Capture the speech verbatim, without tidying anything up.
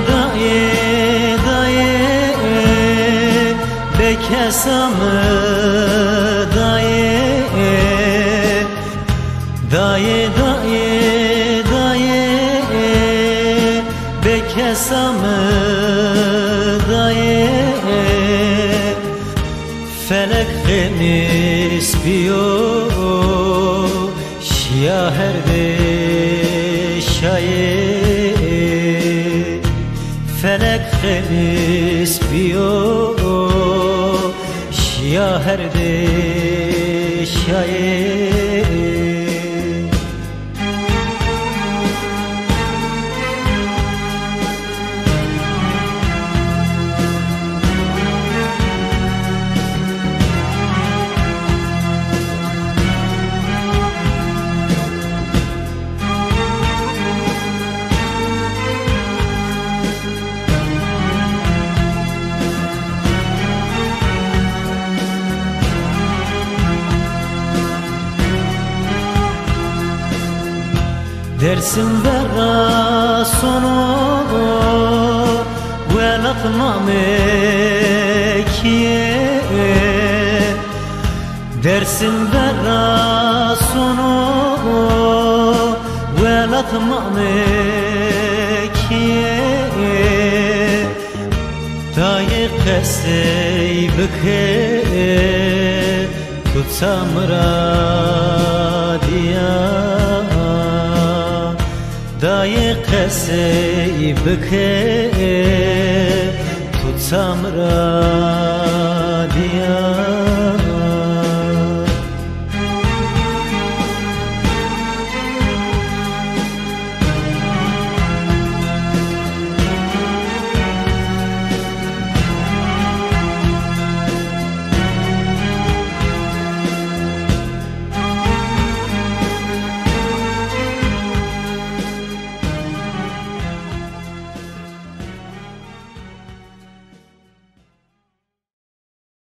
Dayê, dayê, bê kesa mi dayê. Dayê, dayê, dayê, bê kesa mi dayê. Felek xemis biyo, şiya herdê şayê. Felek xemis biyo, şiya herdê şayê. Dersim vera sono, welat Mamekiye. Dersim vera sono, welat Mamekiye. Dayê qesey bike, tu ça mi ra dîya. Dayê qesey bike, tu ça mi ra